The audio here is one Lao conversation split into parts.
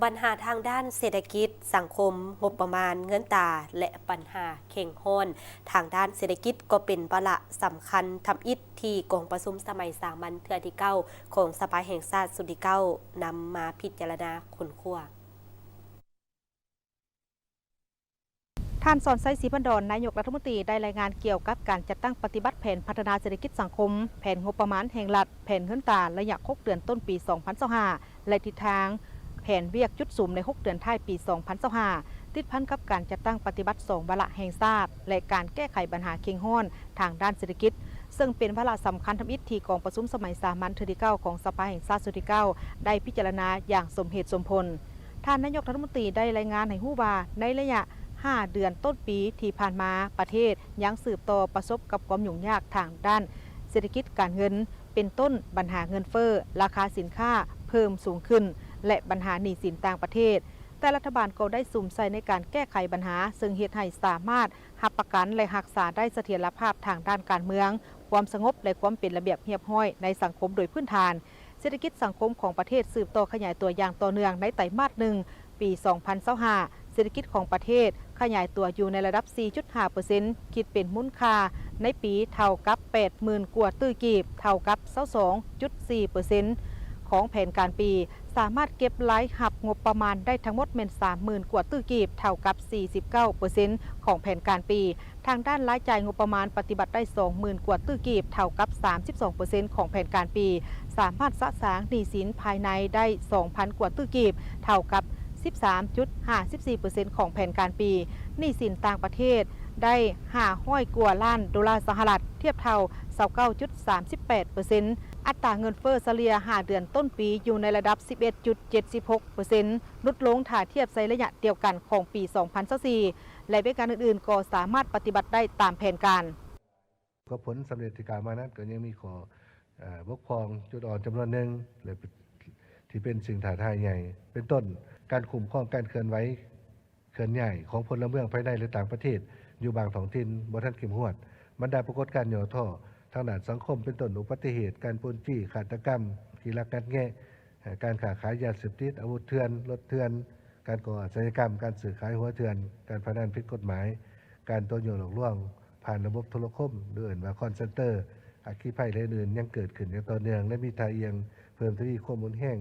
ບັນຫາທາງດ້ານເສດຖະກິດ, ສັງຄົມ, ງົບປະມານ, ເງິນຕາ ແລະ ບັນຫາເຄັ່ງຮ້ອນທາງດ້ານເສດຖະກິດ ກໍເປັນວາລະສຳຄັນທຳອິດທີ່ກອງປະຊຸມສະໄໝສາມັນເທື່ອທີເກົ້າ ຂອງສະພາແຫ່ງຊາດຊຸດທີເກົ້າ ນຳມາພິຈາລະນາຄົ້ນຄວ້າ. ທ່ານ ສອນໄຊ ສີພັນດອນ ນາຍົກລັດຖະມົນຕີ ໄດ້ລາຍງານກ່ຽວກັບການຈັດຕັ້ງປະຕິບັດແຜນພັດທະນາເສດຖະກິດສັງຄົມ, ແຜນງົບປະມານແຫ່ງລັດ, ແຜນເງິນຕາ ໄລຍະຫົກເດືອນຕົ້ນປີສອງພັນຊາວຫ້າ ແລະ ທິດທາງແຜນວຽກຈຸດສຸມໃນຫົກເດືອນທ້າຍປີສອງພັນຊາວຫ້າ ຕິດພັນກັບການຈັດຕັ້ງປະຕິບັດສອງວາລະແຫ່ງຊາດ ແລະ ການແກ້ໄຂບັນຫາເຄັ່ງຮ້ອນທາງດ້ານເສດຖະກິດ, ເຊິ່ງເປັນວາລະສຳຄັນທຳອິດທີ່ກອງປະຊຸມສະໄໝສາມັນເທື່ອທີເກົ້າ ຂອງສະພາແຫ່ງຊາດຊຸດທີເກົ້າ ໄດ້ພິຈາລະນາຢ່າງສົມເຫດສົມຜົນ. ທ່ານນາຍົກລັດຖະມົນຕີໄດ້ລາຍງານໃຫ້ຮູ້ວ່າ ໃນໄລຍະຫ້າເດືອນຕົ້ນປີທີ່ຜ່ານມາ, ປະເທດຍັງສືບຕໍ່ປະສົບກັບຄວາມຫຍຸ້ງຍາກທາງດ້ານເສດຖະກິດການເງິນ, ເປັນຕົ້ນບັນຫາເງິນເຟີ້, ລາຄາສິນຄ້າເພີ່ມສູງຂຶ້ນ ແລະ ບັນຫາໜີ້ສິນຕ່າງປະເທດ, ແຕ່ລັດຖະບານກໍໄດ້ສຸມໃສ່ໃນການແກ້ໄຂບັນຫາ, ເຊິ່ງເຮັດໃຫ້ສາມາດຮັບປະກັນ ແລະ ຮັກສາໄດ້ສະຖຽນລະພາບທາງດ້ານການເມືອງ, ຄວາມສະຫງົບ ແລະ ຄວາມເປັນລະບຽບຮຽບຮ້ອຍໃນສັງຄົມໂດຍພື້ນຖານ. ເສດຖະກິດສັງຄົມຂອງປະເທດສືບຕໍ່ຂະຫຍາຍຕົວຢ່າງຕໍ່ເນື່ອງ. ໃນໄຕມາດໜຶ່ງ ປີສອງພັນຊາວຫ້າ ເສດຖະກິດຂອງປະເທດຂະຫຍາຍຕົວຢູ່ໃນລະດັບສີ່ຈຸດຫ້າເປີເຊັນ ຄິດເປັນມູນຄ່າໃນປີເທົ່າກັບແປດໝື່ນກວ່າຕື້ກີບ, ເທົ່າກັບຊາວສອງຈຸດສີ່ເປີເຊັນຂອງແຜນການປີ, ສາມາດເກັບລາຍຮັບງົບປະມານໄດ້ທັງໝົດແມ່ນສາມໝື່ນກວ່າຕື້ກີບ, ເທົ່າກັບສີ່ສິບເກົ້າເປີເຊັນຂອງແຜນການປີ. ທາງດ້ານລາຍຈ່າຍງົບປະມານປະຕິບັດໄດ້ສອງໝື່ນກວ່າຕື້ກີບ, ເທົ່າກັບສາມສິບສອງເປີເຊັນຂອງແຜນການປີ, ສາມາດສະສາງໜີ້ສິນພາຍໃນໄດ້ສອງພັນກວ່າຕື້ກີບ, ເທົ່າກັບສິບສາມຈຸດຫ້າສິບສີ່ເປີເຊັນຂອງແຜນການປີ, ໜີ້ສິນຕ່າງປະເທດໄດ້ຫ້າຮ້ອຍກວ່າລ້ານໂດລາສະຫະລັດ, ທຽບເທົ່າຊາວເກົ້າຈຸດສາມສິບແປດເປີເຊັນ. ອັດຕາເງິນເຟີ້ສະເລ່ຍຫ້າເດືອນຕົ້ນປີຢູ່ໃນລະດັບສິບເອັດຈຸດເຈັດສິບຫົກເປີເຊັນ, ຫຼຸດລົງຖ້າທຽບໃສ່ໄລຍະດຽວກັນຂອງປີສອງພັນຊາວສີ່ ແລະ ວຽກງານອື່ນໆກໍສາມາດປະຕິບັດໄດ້ຕາມແຜນການ. ກໍຜົນສຳເລັດທີ່ກ່າວມານັ້ນກໍຍັງມີຂໍ້ ເອີ ບົກຜ່ອງ, ຈຸດອ່ອນຈຳນວນໜຶ່ງ ແລະ ທີ່ເປັນສິ່ງທ້າທາຍໃຫຍ່ ເປັນຕົ້ນ ການຄຸ້ມຄອງການເຄື່ອນໄຫວ ເຄື່ອນຍ້າຍຂອງພົນລະເມືອງພາຍໃນ ແລະ ຕ່າງປະເທດຢູ່ບາງທ້ອງຖິ່ນບໍ່ທັນເຂັ້ມງວດ, ບັນດາປາກົດການຫຍໍ້ທໍ້ທາງດ້ານສັງຄົມ ເປັນຕົ້ນ ອຸບັດຕິເຫດ, ການໂຈນຈີ, ຄາດຕະກຳ, ທີ່ລັກງັດແງະ, ການຄ້າຂາຍຢາເສບຕິດ, ອາວຸດເຖື່ອນ, ລົດເຖື່ອນ, ການກໍ່ອາຊະຍາກຳ, ການຊື້ຂາຍຫົວເຖື່ອນ, ການພະນັນຜິດກົດໝາຍ, ການຕົວະຍົວະຫຼອກລວງຜ່ານລະບົບໂທລະຄົມ ຫຼື ເອີ້ນວ່າ ຄອນເຊັນເຕີ, ອັກຄີໄພ ແລະ ອື່ນໆ ຍັງເກີດຂຶ້ນຢ່າງຕໍ່ເນື່ອງ ແລະ ມີທ່າອ່ຽງເພີ່ມທະວີຄວາມຮຸນແຮງ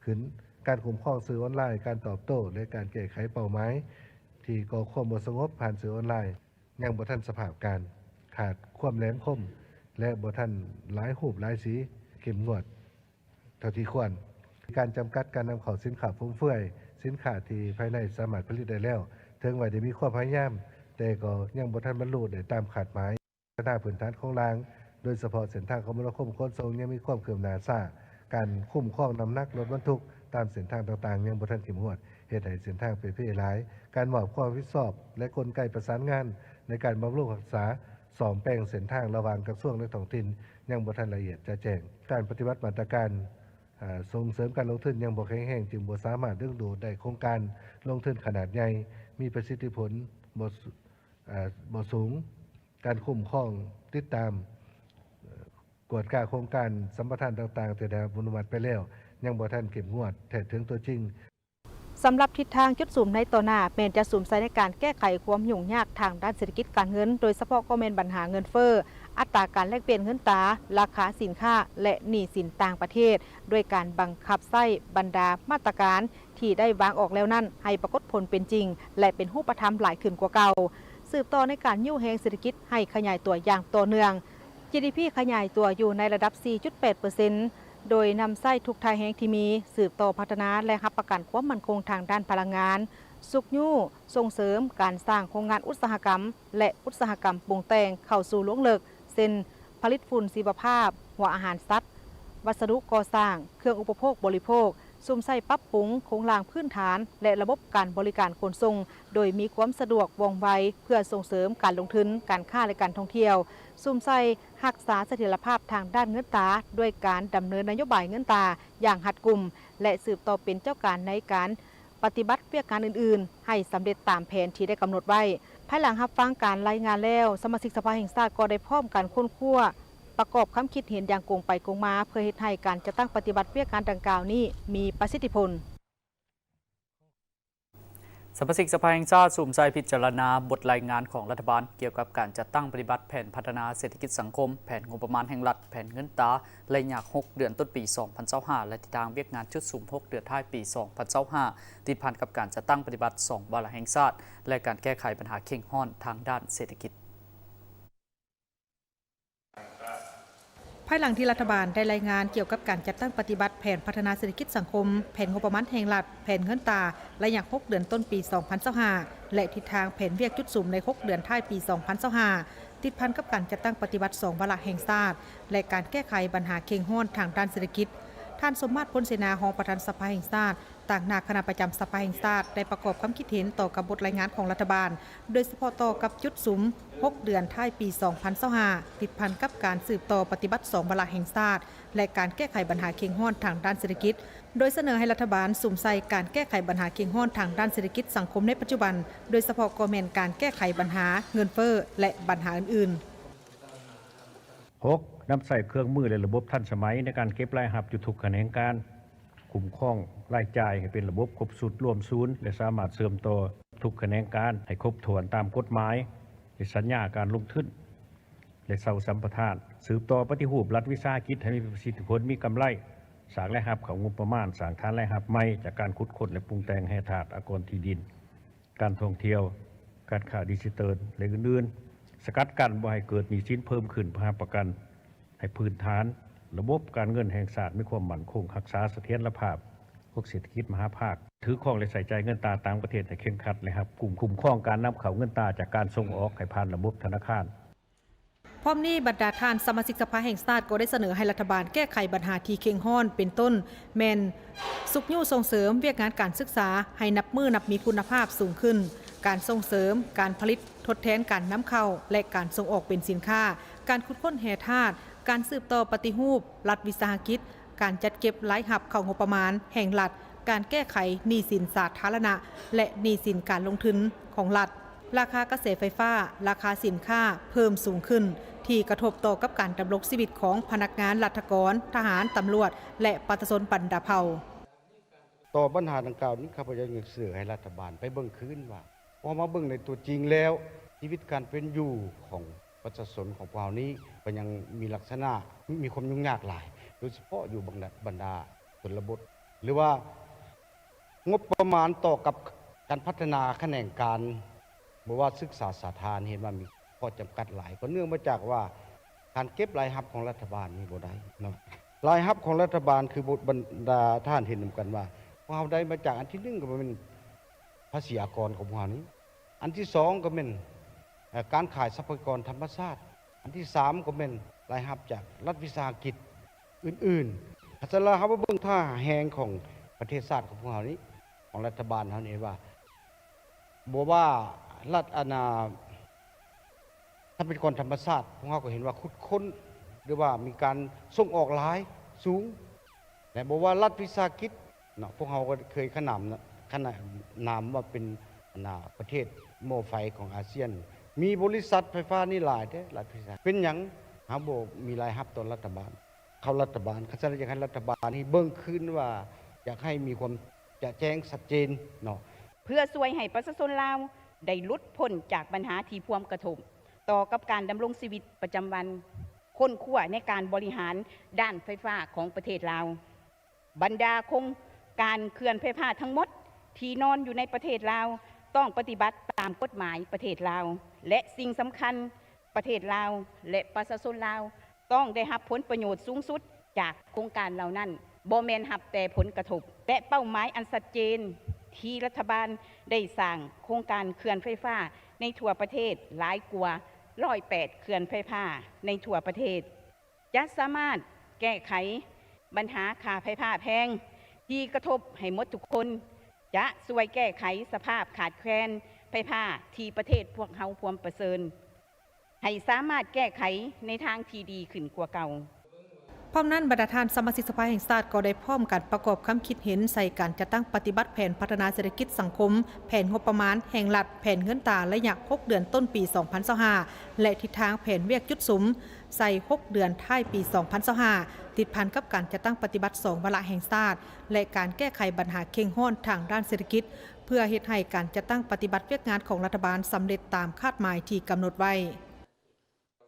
ຂຶ້ນ. ການຄຸ້ມຄອງສື່ອອນລາຍ, ການຕອບໂຕ້ ແລະ ການແກ້ໄຂເປົ້າໝາຍທີ່ກໍ່ຄວາມບໍ່ສະຫງົບຜ່ານສື່ອອນລາຍ ຍັງບໍ່ທັນສະພາບການ, ຂາດຄວາມແຫຼມຄົມ ແລະ ບໍ່ທັນຫຼາຍຮູບຫຼາຍສີເຂັ້ມງວດເທົ່າທີ່ຄວນ. ການຈຳກັດການນຳເຂົ້າສິນຄ້າຟຸມເຟືອຍ, ສິນຄ້າທີ່ພາຍໃນສາມາດຜະລິດໄດ້ແລ້ວ, ເຖິງວ່າໄດ້ມີຄວາມພະຍາຍາມ, ແຕ່ກໍຍັງບໍ່ທັນບັນລຸໄດ້ຕາມຄາດໝາຍ. ພັດທະນາພື້ນຖານໂຄງລ່າງ, ໂດຍສະເພາະເສັ້ນທາງຄົມມະນາຄົມຂົນສົ່ງ ຍັງມີຄວາມຄືບໜ້າຊ້າ, ການຄຸ້ມຄອງນ້ຳໜັກລົດບັນທຸກຕາມເສັ້ນທາງຕ່າງໆ ຍັງບໍ່ທັນເຂັ້ມງວດ, ເຮັດໃຫ້ເສັ້ນທາງເປ່ເພຫຼາຍ, ການມອບຄວາມຮັບຜິດຊອບ ແລະ ກົນໄກປະສານງານໃນການບຳລຸງຮັກສາ ສ້ອມແປງເສັ້ນທາງລະຫວ່າງກະຊວງ ແລະ ທ້ອງຖິ່ນ ຍັງບໍ່ທັນລະອຽດຈະແຈ້ງ. ການປະຕິບັດມາດຕະການ ເອີ ສົ່ງເສີມການລົງທຶນຍັງບໍ່ແຂງແຮງ, ຈຶ່ງບໍ່ສາມາດດຶງດູດໄດ້ໂຄງການລົງທຶນຂະໜາດໃຫຍ່, ມີປະສິດທິຜົນບໍ່ ເອີ ບໍ່ສູງ. ການຄຸ້ມຄອງ, ຕິດຕາມ, ເອີ ກວດກາໂຄງການສຳປະທານຕ່າງໆ ທີ່ໄດ້ຮັບອະນຸມັດໄປແລ້ວ ຍັງບໍ່ທັນເຂັ້ມງວດແທດເຖິງຕົວຈິງ. ສຳລັບທິດທາງຈຸດສຸມໃນຕໍ່ໜ້າ ແມ່ນຈະສຸມໃສ່ໃນການແກ້ໄຂຄວາມຫຍຸ້ງຍາກທາງດ້ານເສດຖະກິດການເງິນ, ໂດຍສະເພາະກໍແມ່ນບັນຫາເງິນເຟີ້, ອັດຕາການແລກປ່ຽນເງິນຕາ, ລາຄາສິນຄ້າ ແລະ ໜີ້ສິນຕ່າງປະເທດ, ດ້ວຍການບັງຄັບໃຊ້ບັນດາມາດຕະການທີ່ໄດ້ວາງອອກແລ້ວນັ້ນ ໃຫ້ປາກົດຜົນເປັນຈິງ ແລະ ເປັນຮູບປະທຳຫຼາຍຂຶ້ນກວ່າເກົ່າ. ສືບຕໍ່ໃນການຍູ້ແຮງເສດຖະກິດໃຫ້ຂະຫຍາຍຕົວຢ່າງຕໍ່ເນື່ອງ. ຈີດີພີ ຂະຫຍາຍຕົວຢູ່ໃນລະດັບສີ່ຈຸດແປດເປີເຊັນ ໂດຍນຳໃຊ້ທຸກທ່າແຮງທີ່ມີ, ສືບຕໍ່ພັດທະນາ ແລະ ຮັບປະກັນຄວາມໝັ້ນຄົງທາງດ້ານພະລັງງານ, ຊຸກຍູ້ສົ່ງເສີມການສ້າງໂຮງງານອຸດສາຫະກຳ ແລະ ອຸດສາຫະກຳປຸງແຕ່ງເຂົ້າສູ່ລວງເລິກ ເຊັ່ນ ຜະລິດຝຸ່ນຊີວະພາບ, ຫົວອາຫານສັດ, ວັດສະດຸກໍ່ສ້າງ, ເຄື່ອງອຸປະໂພກບໍລິໂພກ, ສຸມໃສ່ປັບປຸງໂຄງລ່າງພື້ນຖານ ແລະ ລະບົບການບໍລິການຂົນສົ່ງ ໂດຍມີຄວາມສະດວກວ່ອງໄວ ເພື່ອສົ່ງເສີມການລົງທຶນ, ການຄ້າ ແລະ ການທ່ອງທ່ຽວ, ສຸມໃສ່ຮັກສາສະຖຽນລະພາບທາງດ້ານເງິນຕາ ດ້ວຍການດຳເນີນນະໂຍບາຍເງິນຕາຢ່າງຮັດກຸມ ແລະ ສືບຕໍ່ເປັນເຈົ້າການໃນການປະຕິບັດວຽກງານອື່ນໆ ໃຫ້ສຳເລັດຕາມແຜນທີ່ໄດ້ກຳນົດໄວ້. ພາຍຫຼັງຮັບຟັງການລາຍງານແລ້ວ, ສະມາຊິກສະພາແຫ່ງຊາດກໍໄດ້ພ້ອມກັນຄົ້ນຄວ້າ ປະກອບຄຳຄິດເຫັນຢ່າງກົງໄປກົງມາ ເພື່ອເຮັດໃຫ້ການຈັດຕັ້ງປະຕິບັດວຽກງານດັ່ງກ່າວນີ້ມີປະສິດທິຜົນ. ສະມາຊິກສະພາແຫ່ງຊາດສຸມໃສ່ພິຈາລະນາບົດລາຍງານຂອງລັດຖະບານ ກ່ຽວກັບການຈັດຕັ້ງປະຕິບັດແຜນພັດທະນາເສດຖະກິດສັງຄົມ, ແຜນງົບປະມານແຫ່ງລັດ, ແຜນເງິນຕາ ໄລຍະຫົກເດືອນຕົ້ນປີສອງພັນຊາວຫ້າ ແລະ ທິດທາງວຽກງານຈຸດສຸມຫົກເດືອນທ້າຍປີສອງພັນຊາວຫ້າ ຕິດພັນກັບການຈັດຕັ້ງປະຕິບັດສອງວາລະແຫ່ງຊາດ ແລະ ການແກ້ໄຂບັນຫາເຄັ່ງຮ້ອນທາງດ້ານເສດຖະກິດ. ພາຍຫຼັງທີ່ລັດຖະບານໄດ້ລາຍງານກ່ຽວກັບການຈັດຕັ້ງປະຕິບັດແຜນພັດທະນາເສດຖະກິດສັງຄົມ, ແຜນງົບປະມານແຫ່ງລັດ, ແຜນເງິນຕາ ໄລຍະຫົກເດືອນຕົ້ນປີສອງພັນຊາວຫ້າ ແລະ ທິດທາງແຜນວຽກຈຸດສຸມໃນຫົກເດືອນທ້າຍປີສອງພັນຊາວຫ້າ ຕິດພັນກັບການຈັດຕັ້ງປະຕິບັດສອງວາລະແຫ່ງຊາດ ແລະ ການແກ້ໄຂບັນຫາເຄັ່ງຮ້ອນທາງດ້ານເສດຖະກິດ, ທ່ານ ສົມມາດ ພົນເສນາ ຮອງປະທານສະພາແຫ່ງຊາດ ຕາງໜ້າຄະນະປະຈຳສະພາແຫ່ງຊາດ ໄດ້ປະກອບຄຳຄິດເຫັນຕໍ່ກັບບົດລາຍງານຂອງລັດຖະບານ ໂດຍສະເພາະຕໍ່ກັບຈຸດສຸມຫົກເດືອນທ້າຍປີສອງພັນຊາວຫ້າ ຕິດພັນກັບການສືບຕໍ່ປະຕິບັດສອງວາລະແຫ່ງຊາດ ແລະ ການແກ້ໄຂບັນຫາເຄັ່ງຮ້ອນທາງດ້ານເສດຖະກິດ, ໂດຍສະເໜີໃຫ້ລັດຖະບານສຸມໃສ່ການແກ້ໄຂບັນຫາເຄັ່ງຮ້ອນທາງດ້ານເສດຖະກິດສັງຄົມໃນປັດຈຸບັນ, ໂດຍສະເພາະກໍແມ່ນການແກ້ໄຂບັນຫາເງິນເຟີ້ ແລະ ບັນຫາອື່ນໆ. ຫົກ, ນຳໃຊ້ເຄື່ອງມື ແລະ ລະບົບທັນສະໄໝໃນການເກັບລາຍຮັບຢູ່ທຸກຂະແໜງການ, ຄຸ້ມຄອງລາຍຈ່າຍໃຫ້ເປັນລະບົບຄົບຊຸດລວມສູນ ແລະ ສາມາດເຊື່ອມຕໍ່ທຸກຂະແໜງການໃຫ້ຄົບຖ້ວນຕາມກົດໝາຍ ແລະ ສັນຍາການລົງທຶນ ແລະ ເຊົ່າສຳປະທານ, ສືບຕໍ່ປະຕິຮູບລັດວິສາຫະກິດໃຫ້ມີປະສິດທິຜົນ, ມີກຳໄລ, ສ້າງລາຍຮັບເຂົ້າງົບປະມານ, ສ້າງຖານລາຍຮັບໃໝ່ຈາກການຂຸດຄົ້ນ ແລະ ປຸງແຕ່ງແຮ່ທາດ, ອາກອນທີ່ດິນ, ການທ່ອງທ່ຽວ, ການຄ້າດິຈິຕອນ ແລະ ອື່ນໆ, ສະກັດກັ້ນບໍ່ໃຫ້ເກີດໜີ້ສິນເພີ່ມຂຶ້ນ, ເພື່ອຮັບປະກັນໃຫ້ພື້ນຖານລະບົບການເງິນແຫ່ງຊາດມີຄວາມໝັ້ນຄົງ, ຮັກສາສະຖຽນລະພາບຂອງເສດຖະກິດມະຫາພາກ, ຖືຄອງ ແລະ ໃຊ້ຈ່າຍເງິນຕາຕ່າງປະເທດໃຫ້ເຄັ່ງຄັດ ແລະ ຮັບກຸມຄຸ້ມຄອງການນຳເຂົ້າເງິນຕາຈາກການສົ່ງອອກໃຫ້ຜ່ານລະບົບທະນາຄານ. ພ້ອມນີ້, ບັນດາທ່ານສະມາຊິກສະພາແຫ່ງຊາດກໍໄດ້ສະເໜີໃຫ້ລັດຖະບານແກ້ໄຂບັນຫາທີ່ເຄັ່ງຮ້ອນ ເປັນຕົ້ນແມ່ນຊຸກຍູ້ສົ່ງເສີມວຽກງານການສຶກສາໃຫ້ນັບມື້ນັບມີຄຸນນະພາບສູງຂຶ້ນ, ການສົ່ງເສີມການຜະລິດທົດແທນການນຳເຂົ້າ ແລະ ການສົ່ງອອກເປັນສິນຄ້າ, ການຂຸດຄົ້ນແຮ່ທາດ, ການສືບຕໍ່ປະຕິຮູບລັດວິສາຫະກິດ, ການຈັດເກັບລາຍຮັບເຂົ້າງົບປະມານແຫ່ງລັດ, ການແກ້ໄຂໜີ້ສິນສາທາລະນະ ແລະ ໜີ້ສິນການລົງທຶນຂອງລັດ, ລາຄາກະແສໄຟຟ້າ, ລາຄາສິນຄ້າເພີ່ມສູງຂຶ້ນ ທີ່ກະທົບຕໍ່ກັບການດຳລົງຊີວິດຂອງພະນັກງານລັດຖະກອນ, ທະຫານ, ຕຳຫຼວດ ແລະ ປະຊາຊົນບັນດາເຜົ່າ. ຕໍ່ບັນຫາດັ່ງກ່າວນີ້, ຂ້າພະເຈົ້າຍັງສະເໜີໃຫ້ລັດຖະບານໄປເບິ່ງຄືນວ່າ ພໍມາເບິ່ງໃນຕົວຈິງແລ້ວ, ຊີວິດການເປັນຢູ່ຂອງປະຊາຊົນຂອງພວກເຮົານີ້ ກໍຍັງມີລັກສະນະມີຄວາມຫຍຸ້ງຍາກຫຼາຍ, ໂດຍສະເພາະຢູ່ບັນດາ ບັນດາຊົນນະບົດ ຫຼືວ່າງົບປະມານຕໍ່ກັບການພັດທະນາຂະແໜງການ ບໍ່ວ່າສຶກສາສາທາລະນະ ເຫັນວ່າມີຂໍ້ຈຳກັດຫຼາຍ, ກໍເນື່ອງມາຈາກວ່າການເກັບລາຍຮັບຂອງລັດຖະບານນີ້ບໍ່ໄດ້ເນາະ. ລາຍຮັບຂອງລັດຖະບານ ຄື ບັນດາທ່ານເຫັນນຳກັນວ່າ ພວກເຮົາໄດ້ມາຈາກ ອັນທີໜຶ່ງກໍແມ່ນພາສີອາກອນຂອງພວກເຮົານີ້, ອັນທີສອງກໍແມ່ນ ເອີ ການຂາຍຊັບພະຍາກອນທຳມະຊາດ, ອັນທີສາມກໍແມ່ນລາຍຮັບຈາກລັດວິສາຫະກິດອື່ນໆ. ຄັນຊັ້ນລະ ເຮົາມາເບິ່ງທ່າແຮງຂອງປະເທດຊາດຂອງພວກເຮົານີ້, ຂອງລັດຖະບານເຮົານີ້ວ່າ ບໍ່ວ່າລັດ ອັນນ່າ ຊັບພະຍາກອນທຳມະຊາດ ພວກເຮົາກໍເຫັນວ່າຂຸດຄົ້ນ ຫຼືວ່າມີການສົ່ງອອກຫຼາຍ ສູງ ແລະ ບໍ່ວ່າລັດວິສາຫະກິດເນາະ, ພວກເຮົາກໍເຄີຍຂະໜາມ ຂະໜາມນາມວ່າເປັນ ອັນນ່າ ປະເທດໝໍ້ໄຟຂອງອາຊຽນ, ມີບໍລິສັດໄຟຟ້ານີ້ຫຼາຍເດ້ ລັດວິສາຫະກິດ. ເປັນຫຍັງເຮົາບໍ່ມີລາຍຮັບຕໍ່ລັດຖະບານ ເຂົ້າລັດຖະບານ? ຄັນຊັ້ນລະ ຢາກໃຫ້ລັດຖະບານນີ້ເບິ່ງຄືນວ່າ ຢາກໃຫ້ມີຄວາມຈະແຈ້ງຊັດເຈນເນາະ. ເພື່ອຊ່ວຍໃຫ້ປະຊາຊົນລາວໄດ້ຫຼຸດພົ້ນຈາກບັນຫາທີ່ພວມກະທົບຕໍ່ກັບການດຳລົງຊີວິດປະຈຳວັນ, ຄົ້ນຄວ້າໃນການບໍລິຫານດ້ານໄຟຟ້າຂອງປະເທດລາວ. ບັນດາໂຄງການເຂື່ອນໄຟຟ້າທັງໝົດທີ່ນອນຢູ່ໃນປະເທດລາວ ຕ້ອງປະຕິບັດຕາມກົດໝາຍປະເທດລາວ ແລະ ສິ່ງສຳຄັນ, ປະເທດລາວ ແລະ ປະຊາຊົນລາວ ຕ້ອງໄດ້ຮັບຜົນປະໂຫຍດສູງສຸດຈາກໂຄງການເຫຼົ່ານັ້ນ, ບໍ່ແມ່ນຮັບແຕ່ຜົນກະທົບ ແລະ ເປົ້າໝາຍອັນຊັດເຈນ ທີ່ລັດຖະບານໄດ້ສ້າງໂຄງການເຂື່ອນໄຟຟ້າໃນທົ່ວປະເທດຫຼາຍກວ່າຮ້ອຍແປດເຂື່ອນໄຟຟ້າໃນທົ່ວປະເທດ ຈະສາມາດແກ້ໄຂບັນຫາຄ່າໄຟຟ້າແພງທີ່ກະທົບໃຫ້ໝົດທຸກຄົນ, ຈະຊ່ວຍແກ້ໄຂສະພາບຂາດແຄນໄຟຟ້າທີ່ປະເທດພວກເຮົາພວມປະເຊີນ ໃຫ້ສາມາດແກ້ໄຂໃນທາງທີ່ດີຂຶ້ນກວ່າເກົ່າ. ພ້ອມນັ້ນ ບັນດາທ່ານສະມາຊິກສະພາແຫ່ງຊາດກໍໄດ້ພ້ອມກັນປະກອບຄຳຄິດເຫັນໃສ່ການຈັດຕັ້ງປະຕິບັດແຜນພັດທະນາເສດຖະກິດສັງຄົມ, ແຜນງົບປະມານແຫ່ງລັດ, ແຜນເງິນຕາໄລຍະຫົກເດືອນຕົ້ນປີສອງພັນຊາວຫ້າ ແລະ ທິດທາງແຜນວຽກຈຸດສຸມໃສ່ຫົກເດືອນທ້າຍປີສອງພັນຊາວຫ້າ ຕິດພັນກັບການຈັດຕັ້ງປະຕິບັດສອງວາລະແຫ່ງຊາດ ແລະ ການແກ້ໄຂບັນຫາເຄັ່ງຮ້ອນທາງດ້ານເສດຖະກິດ ເພື່ອເຮັດໃຫ້ການຈັດຕັ້ງປະຕິບັດວຽກງານຂອງລັດຖະບານສຳເລັດຕາມຄາດໝາຍທີ່ກຳນົດໄວ້.